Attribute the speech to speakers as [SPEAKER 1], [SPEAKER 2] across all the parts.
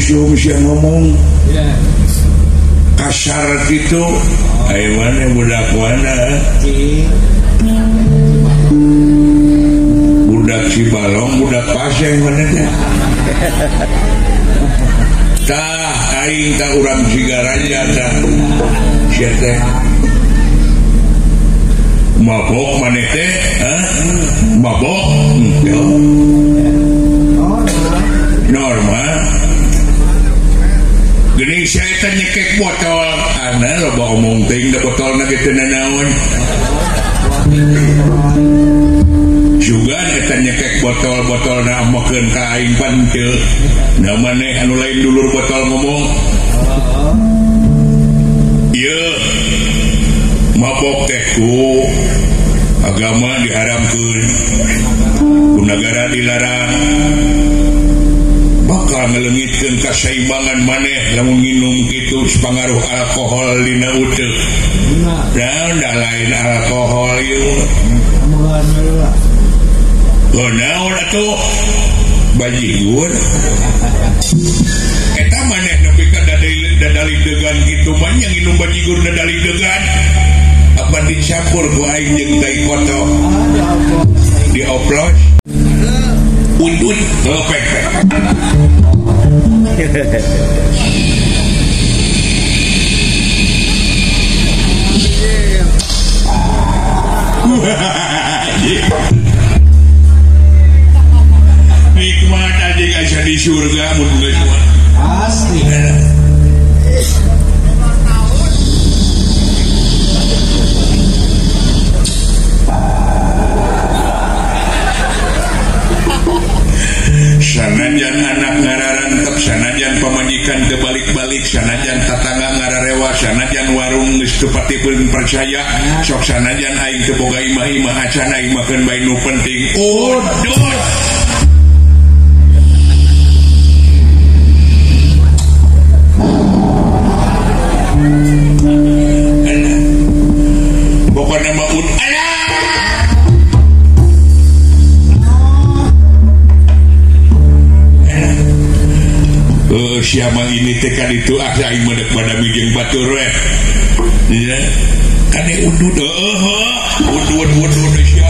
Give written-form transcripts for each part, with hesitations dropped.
[SPEAKER 1] Usum sia ngomong kasar gitu. Ayo mana budak mana? Budak Cibalong, budak Pasai mana teh? Tah aing tah urang Cigaraja tah. Sia teh. Mabok maneh teh, hah? Mabok? Normal. Geuning sia eta nyekek botol. Ana loba omong teuing da botolna ge teu nanaon. Juga eta nyekek botol-botolna amokeun ka aing pan teu. Da maneh anu lain dulur botol ngomong. Ieu mabok teh ku agama diharamkeun, ku nagara dilarang. Bakal ngeleungitkeun kasaimbangan maneh lamun nginum kitu pangaruh alkohol dina uteuk. Naon da lain alkohol ieu. Oh, naon atuh bajigur. Eta maneh nepi ka dadali degan kitu mah nya nginum bajigur dadali degan. Apa dicampur ku aing jeung tai kotok. Dioplos. Udut lepek. Nikmat aja asa di surga mun geus mah.
[SPEAKER 2] Asli.
[SPEAKER 1] Sanajan anak ngararantep, sanajan pamajikan teu balik-balik, sanajan tatangga ngararewa, sanajan warung geus teu patipun percaya, sok sanajan aing teu boga imah-imah acan aing makeun bae nu penting. Udut. Pokokna mah ud. Siapa ini tekan itu ah aing mah deuk badami jeung batur we. Nya kade udud heuh udud udud sia.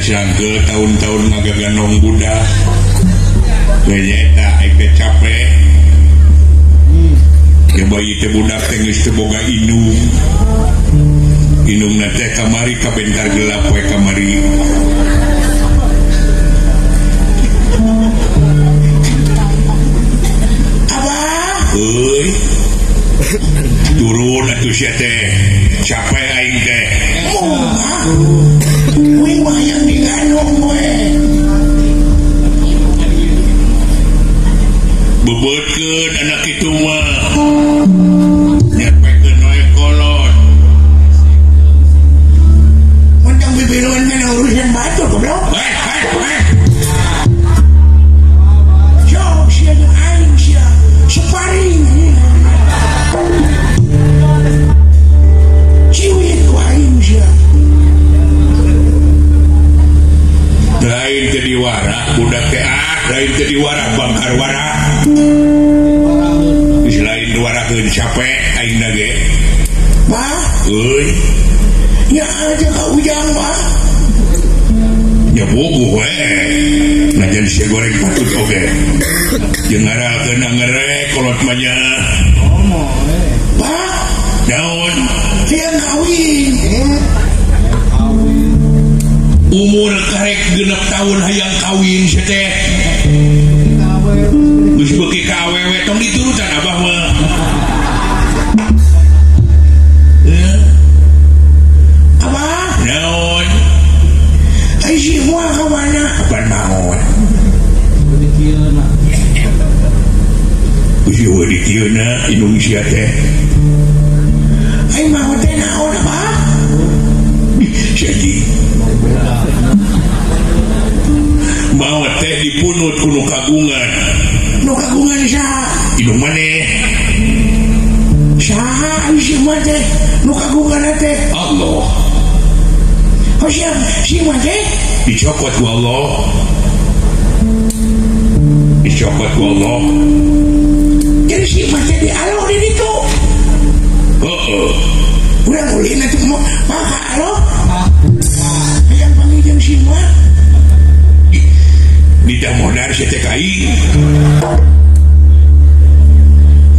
[SPEAKER 1] Cangke tahun-tahun ngagaganong budak nyata aing teh capek ya bayi teh budak teh geus teu boga indung indungna teh kamari kabentar gelap we kamari abah euy turun atuh sia teh capek aing teh wih mah yang diganong we bebetkeun anak itu mah nyepekeun we kolot
[SPEAKER 2] Montong bibiluan kana urusan batur goblok.
[SPEAKER 1] Hei hei hei
[SPEAKER 2] Sok sia jeung aing sia separing ciwit ku aing sia.
[SPEAKER 1] Lain teu diwara budak teh ah lain teu diwara bangkar wara geus lain diwarakeun capek aing na ge
[SPEAKER 2] mah
[SPEAKER 1] euy
[SPEAKER 2] nya aja ka ujang mah
[SPEAKER 1] nya bogoh we najan sia goreng patut oge jeung ngaralkeun angere kolot mah nya
[SPEAKER 2] Pak
[SPEAKER 1] Naon?
[SPEAKER 2] Hayang kawin.
[SPEAKER 1] Umur karek 6 tahun hayang kawin sia teh. Geus beuki ka awewe tong diturutan abah mah.
[SPEAKER 2] Abah?
[SPEAKER 1] Naon?
[SPEAKER 2] Ai si moal ka mana?
[SPEAKER 1] Kapan maot? Geus eueuh di kieu na Indonesia teh.
[SPEAKER 2] Ai maot teh naon abah?
[SPEAKER 1] Si Haji. Maot teh dipunut ku nu kagungan.
[SPEAKER 2] Nu kagungan saha?
[SPEAKER 1] Indung maneh.
[SPEAKER 2] Saha ai si mah teh nu kagungan teh?
[SPEAKER 1] Allah.
[SPEAKER 2] Oh siap, si mah teh
[SPEAKER 1] dicokot ku Allah. Dicokot ku Allah.
[SPEAKER 2] Jadi si mah teh dialog di ditu.
[SPEAKER 1] Heeh.
[SPEAKER 2] Urang ulin atuh mah ka alog. Hayang panggil jeung si mah.
[SPEAKER 1] Tidak modar si teh ka aing.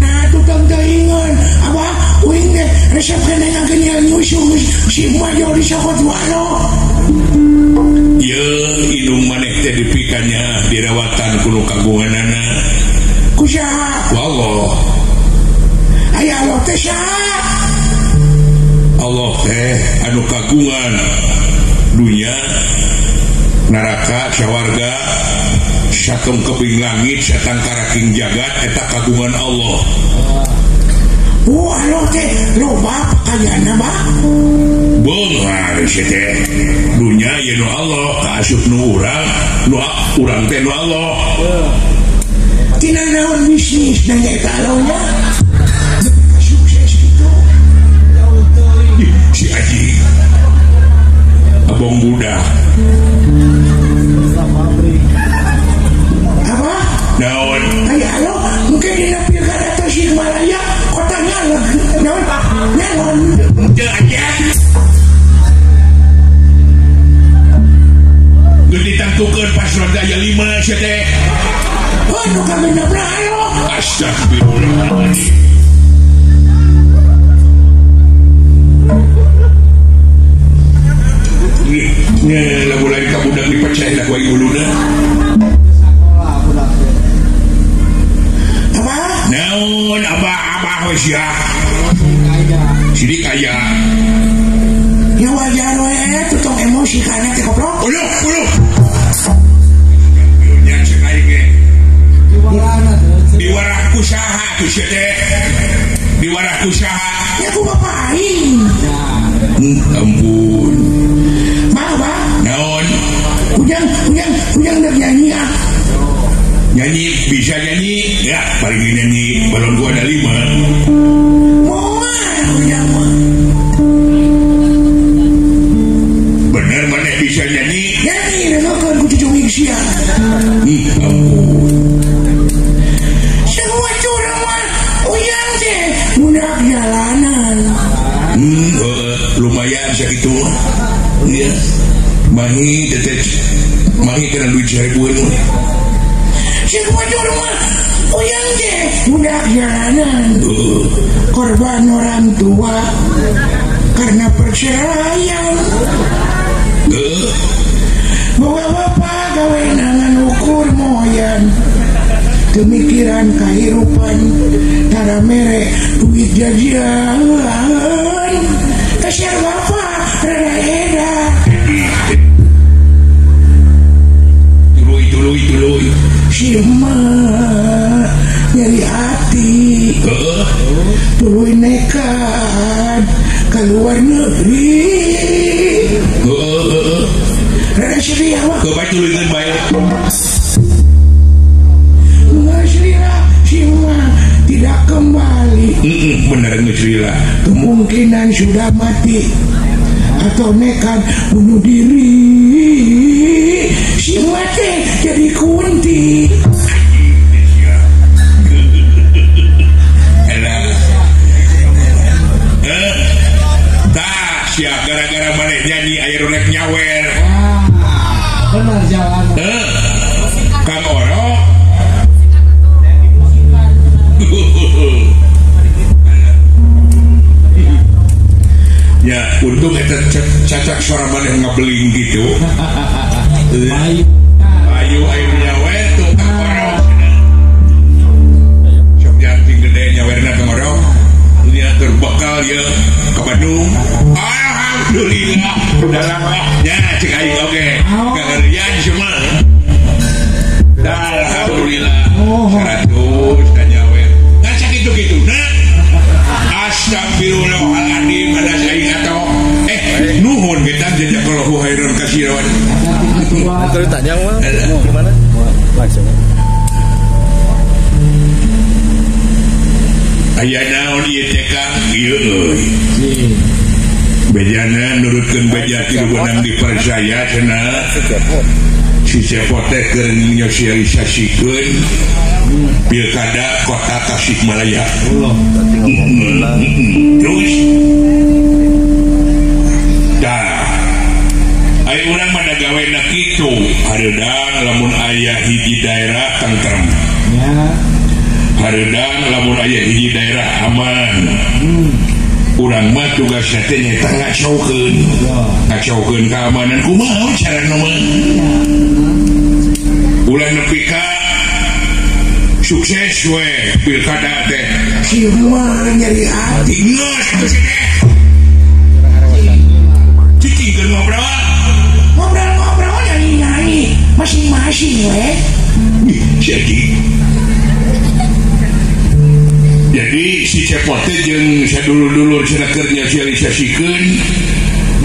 [SPEAKER 2] Nah tukang teuingeun abah uing teh resep keneh ngageunyeul nyusu si mah jauh dicokot ku alog.
[SPEAKER 1] Ye indung maneh teh dipikannya dirawatan ku nu kagunganana.
[SPEAKER 2] Ku saha?
[SPEAKER 1] Ku Allah.
[SPEAKER 2] Aya Allah teh saha?
[SPEAKER 1] Allah teh anu kagungan dunya, neraka, sawarga, sakem keping langit, satangkaraking jagat eta kagungan Allah.
[SPEAKER 2] Oh Allah teh loba pakayana bah.
[SPEAKER 1] Beunghar sia teh. Dunya ye nu Allah, kaasup nu urang, nu urang teh nu Allah.
[SPEAKER 2] Tina naon bisnis nanya eta Allah nya. Sukses kitu.
[SPEAKER 1] Si Haji abong budak.
[SPEAKER 2] Apa?
[SPEAKER 1] Naon?
[SPEAKER 2] Ai Allah mungkin dina pilkada Tasikmalaya kota nyaleg. Naon? Nyalon.
[SPEAKER 1] Teu aja. Geus ditangtukeun paslon aya 5 sia teh.
[SPEAKER 2] Oh nu kagenepna Allah.
[SPEAKER 1] Astagfirullahaladzim. Nya lamun lain ka budak dipeceh lah ku aing uluna.
[SPEAKER 2] Abah?
[SPEAKER 1] Naon abah abah we sia. Sidik aya.
[SPEAKER 2] Ya wajar we atuh tong emosi kana teh goblok.
[SPEAKER 1] Uluh uluh. Nya cek aing ge. Diwarah ku saha tuh sia teh? Diwarah ku saha?
[SPEAKER 2] Ya ku bapak aing.
[SPEAKER 1] Ampun.
[SPEAKER 2] Abah?
[SPEAKER 1] Naon?
[SPEAKER 2] Ujang ujang dek nyanyi ah.
[SPEAKER 1] Nyanyi bisa nyanyi ya paling nyanyi balon gua ada 5.
[SPEAKER 2] Moal ujang mah.
[SPEAKER 1] Bener maneh bisa nyanyi?
[SPEAKER 2] Nyanyi dengekeun ku cucu sia.
[SPEAKER 1] Ampun.
[SPEAKER 2] Semua curang mah ujang teh budak jalanan.
[SPEAKER 1] Lumayan sakitu mah. Iya. Mahi teteh mahi kena duit 1000-an.
[SPEAKER 2] Cek wajur mah uyang teh budak jalanan. Korban orang tua karena perceraian. Bawa bapak gawe nangan ukur moyan. Kemikiran kehidupan tara mere duit jajan. Kasar bapak rada eda.
[SPEAKER 1] Tuluy tuluy tuluy.
[SPEAKER 2] Si emak nyeri hati. Tuluy nekat ke luar negeri. Rada sedih abah.
[SPEAKER 1] Kebaik tuluy kan baik.
[SPEAKER 2] Ngeselila si emak tidak kembali.
[SPEAKER 1] Bener ngeselila.
[SPEAKER 2] Kemungkinan sudah mati atau nekat bunuh diri. Si mati jadi kunti.
[SPEAKER 1] Tak sia gara-gara maneh nyanyi aya nu rek nyawer.
[SPEAKER 3] Benar jalan.
[SPEAKER 1] Kang Oro. Untung eta cacak suara maneh ngabeling gitu. Ayu ayu nyawer tuh kangorok. Sok janting gede nyawerna kangorok. Nya terbekal ye ke Bandung. Alhamdulillah. Dalam nya cek aing oge. Kangerian cuma. Alhamdulillah. 100 nyawer. Ngacak kitu-kitu na. Astagfirullahaladzim ada aing atau nuhun kita jazakallahu khairan katsiran.
[SPEAKER 4] Terus tanya mah gimana? Langsung.
[SPEAKER 1] Aya naon ieu teh Kang? Ieu euy. Bejana nurutkeun beja ti beunang dipercaya cenah. Si Cepot teh keur nyosialisasikeun Pilkada Kota Tasikmalaya. Terus dah aya urang mah gawena kitu hareudang lamun aya hiji daerah tentrem. Hareudang lamun aya hiji daerah aman. Urang mah tugasna teh nyaeta ngacaukeun. Ngacaukeun keamanan kumaha carana mah. Ulah nepi ka sukses we pilkada teh.
[SPEAKER 2] Si mah nyeri hati.
[SPEAKER 1] Geus atuh si teh. Cicing keur ngobrol.
[SPEAKER 2] Ngobrol-ngobrol nyanyi-nyanyi masing-masing we.
[SPEAKER 1] Jadi si Cepot teh jeung sadulur-dulur cenah keur nyosialisasikeun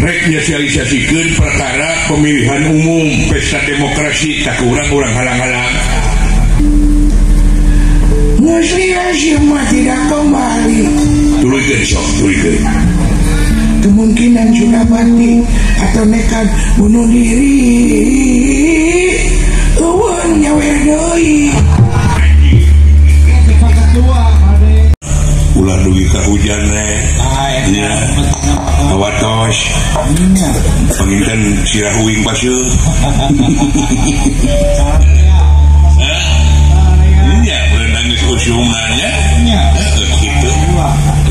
[SPEAKER 1] rek nyosialisasikeun perkara pemilihan umum pesta demokrasi tak urang-urang halang-halang.
[SPEAKER 2] Geus mah tidak kembali.
[SPEAKER 1] Tuluykeun sok, tuluykeun.
[SPEAKER 2] Kemungkinan sudah mati atau nekat bunuh diri. Eueun nyawer deui.
[SPEAKER 1] Ulah dugi ka hujan we. Nya. Hawatos. Panginten sirah uing paseuh. Nya beunang geus usumna nya. Kitu.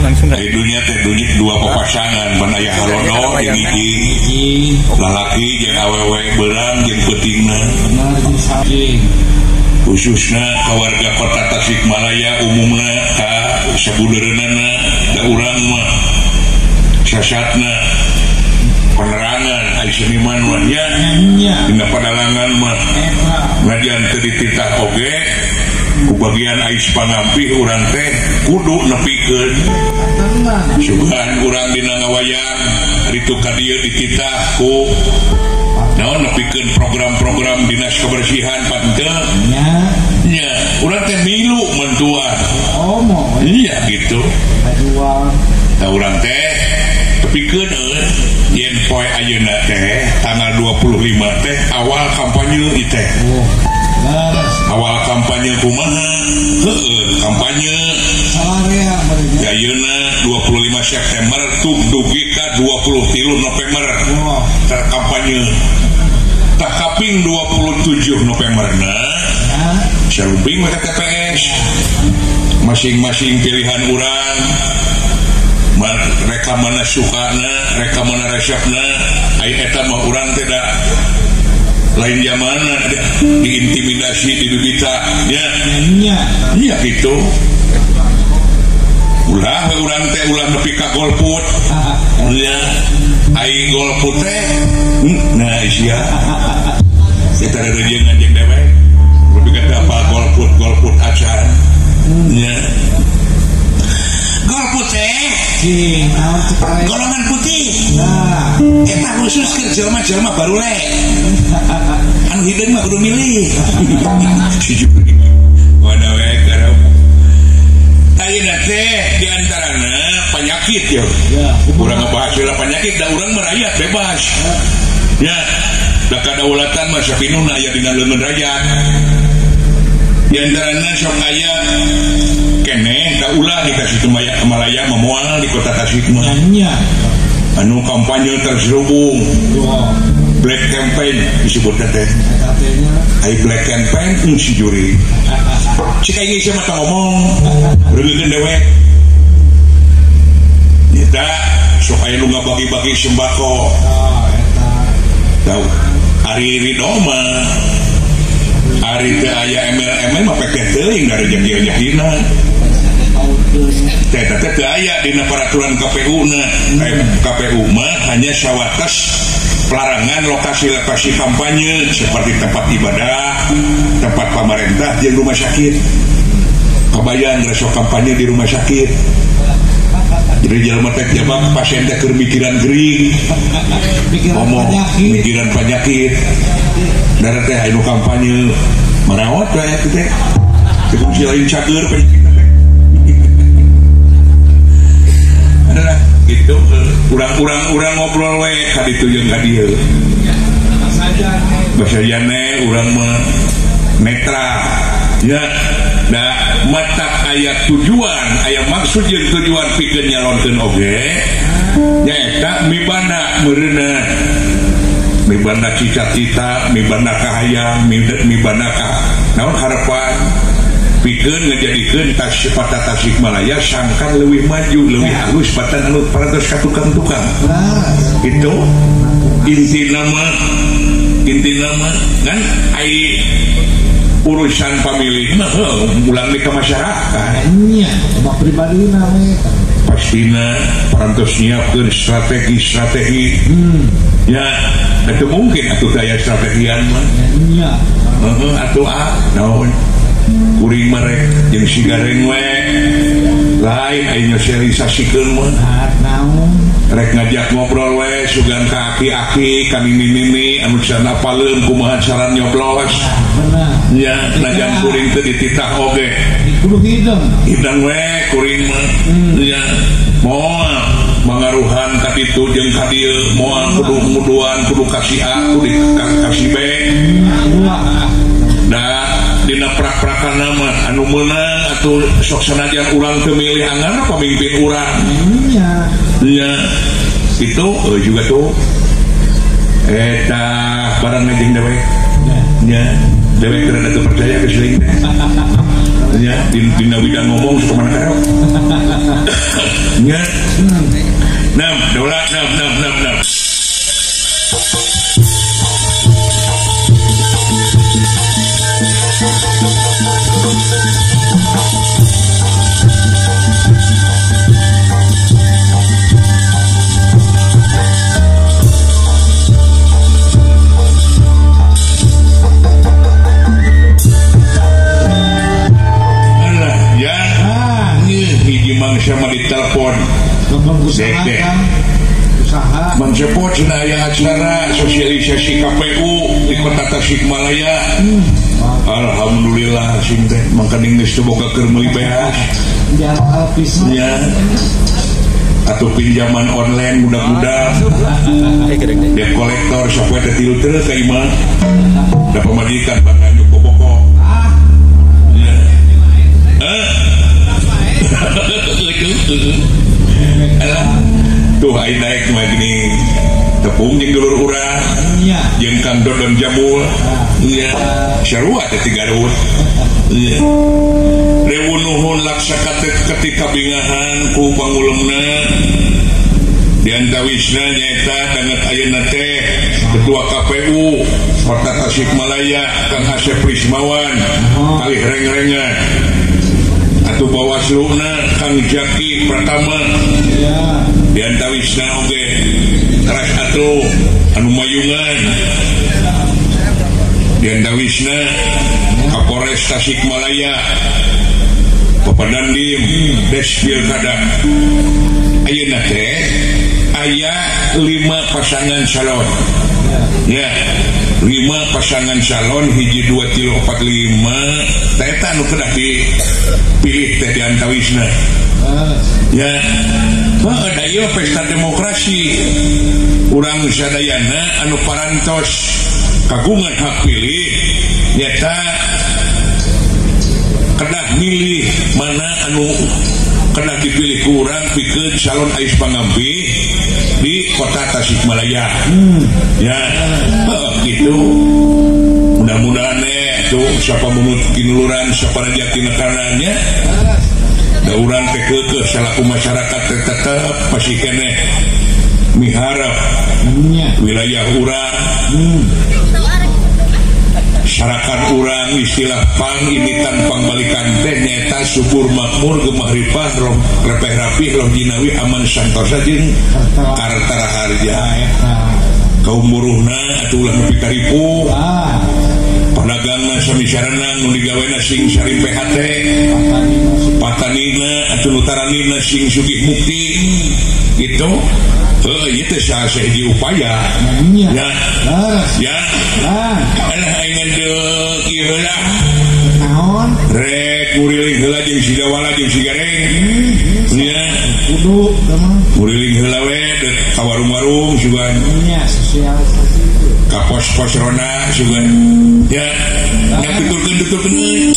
[SPEAKER 4] Langsung
[SPEAKER 1] Di dunia teh dunia dua papasangan ban aya halodo jeung hiji lalaki jeung awewe beurang jeung peutingna. Khususna ka warga kota Tasikmalaya umumna ka sabudeureunana da urang mah sasatna penerangan ai seniman mah nya dina padalangan mah najan teu dititah oge ku bagian ais pangampih urang teh kudu nepikeun sugan urang dina ngawayang ritu ka dieu dititah ku naon nepikeun program-program dinas kebersihan pan teu nya urang teh milu mentuan iya gitu tah urang teh nepikeun euy yen poe ayeuna teh tanggal 25 teh awal kampanye ieu teh. Awal kampanye kumaha? Heueuh, kampanye ayeuna 25 September tuh dugi ka 23 November. Tah kampanye. Tah kaping 27 November na sarumping we ka TPS. Masing-masing pilihan urang reka mana sukana, reka mana resepna, ai eta mah urang teh da lain zamana diintimidasi dibibita nya. Iya gitu. Ulah urang teh ulah nepi ka golput. Nya ai golput teh nah sia. Eta rerejeun anjing dewek. Lebih kata apa golput golput acan. Nya. Golput teh golongan putih. Eta khusus keur jelema-jelema barule. Anu hideung mah kudu milih. Wadah we garap. Ayeuna teh di antarana penyakit ya. Urang ngebahas heula penyakit da urang merayat bebas. Ya, da kadaulatan mah sapinuna aya dina leungeun rakyat. Di antarana sok aya keneh da ulah di Tasikmalaya memual di kota Tasikmalaya. Anu kampanye terselubung. Black campaign disebutna teh. Ai black campaign si juri. Cik aing geus mah ngomong, reungkeun dewek. Nyata Sok aya nu ngabagi-bagi sembako. Tahu ari ridho mah ari teu aya MLM mah pek teuing da rejeki-rejekina. Teh teh teu aya dina peraturan KPU na. KPU mah hanya sawates pelarangan lokasi-lokasi kampanye seperti tempat ibadah, tempat pamarentah jeung rumah sakit. Kabayan resok kampanye di rumah sakit. Jadi jelema teh jabak pasien teh keur mikiran gering, ngomong mikiran penyakit. Darah teh anu kampanye marawat we kitu teh. Teu lain cager penyakit teh. Adalah gitu urang-urang ngobrol we ka ditu jeung ka dieu. Bahasa jane urang mah netral. Ya, da mata aya tujuan, aya maksud jeung tujuan pikeun nyalonkeun oge. Nyaeta mibanda meureunna. Mibanda cita-cita, mibanda kahayang, mibanda ka naon harapan pikeun ngajadikeun Kota Tasikmalaya sangkan leuwih maju, leuwih halus batan anu parantos ka tukang-tukang. Itu inti nama kan ai urusan pamilih mah ulang di ke masyarakat.
[SPEAKER 3] Nya, mah pribadi we.
[SPEAKER 1] Pastina parantos nyiapkeun strategi-strategi. Ya, itu mungkin atuh daya strategian mah.
[SPEAKER 3] Nya.
[SPEAKER 1] Heeh, atuh ah naon. Kuring mah rek jeung si gareng we. Lain aya nyosialisasikeun mah.
[SPEAKER 3] Naon.
[SPEAKER 1] Rek ngajak ngobrol we sugan ka aki-aki ka nini-nini anu can apaleun kumaha cara nyoblos.
[SPEAKER 3] Bener.
[SPEAKER 1] Ya, najan kuring teu dititah oge.
[SPEAKER 3] Kudu hidung.
[SPEAKER 1] Hidung we kuring mah. Ya, moal mangaruhan ka ditu jeung ka dieu, moal kudu muduan, kudu ka si A, kudu ka si B. Da dina prak-prakana mah anu meunang atuh sok sanajan urang teu milih anggar pamimpin urang.
[SPEAKER 3] Iya.
[SPEAKER 1] Ya, itu juga tuh eta barang jeung dewek. Nya, dewek rada teu percaya ke siling teh. Nya, dina bidang ngomong sok mana karep. Nya. 6 2 6 6 6 6. Mangsa mah ditelepon.
[SPEAKER 3] Usaha.
[SPEAKER 1] Mangsa pot cenah aya acara sosialisasi KPU di Kota Tasikmalaya. Alhamdulillah sing teh mangkaning geus teu boga keur meuli beas. Ya. Atau pinjaman online budak-budak. Debt kolektor sapoe teh tilu teu ka imah. Da pamajikan bakal boboko. Ya. Tuh aing naik mah gini tepung jeung dulur urang jeung Kang Dodon Jabul nya sarua teh ti Garut nya rewu nuhun laksa ketika bingahan ku pangulemna di antawisna nyaeta danget ayeuna teh Ketua KPU Kota Tasikmalaya Kang Asep Rismawan kalih reng-rengan atuh Bawasluna Kang Jaki Pratama di antawisna oge teras atuh anu mayungan di antawisna Kapolres Tasikmalaya Bapak Dandim Des Pilkada ayeuna teh aya 5 pasangan calon ya 5 pasangan calon 1 2 3 4 5 eta nu kedah dipilih teh di antawisna ya heuh da ieu pesta demokrasi urang sadayana anu parantos kagungan hak pilih nyata kedah milih mana anu kedah dipilih ku urang pikeun calon ais pangampih di Kota Tasikmalaya. Ya gitu mudah-mudahan tuh siapa munut kinuluran siapa raja tinakanannya Da urang teh keukeuh salaku masyarakat teh tetep pasti keneh miharep wilayah urang sarakan urang istilah pang imitan pangbalikan teh nyaeta subur makmur gemah ripah repeh rapih loh jinawi aman santosa jeung karta raharja kaum buruhna atuh ulah nepi karipu padagangna sami sarana nu digawena sing sarimpe hate patanina atuh nu taranina sing sugih mukti gitu. Heuh ieu teh salah sahiji upaya ya ya alah aing deuk ieu heula
[SPEAKER 3] naon
[SPEAKER 1] rek nguriling heula jeung si Dawala jeung si Gareng nya
[SPEAKER 3] kudu
[SPEAKER 1] nguriling heula we deuk ka warung-warung sugan
[SPEAKER 3] nya sosialisasi
[SPEAKER 1] ka pos-pos ronda sugan ya nya tuturkeun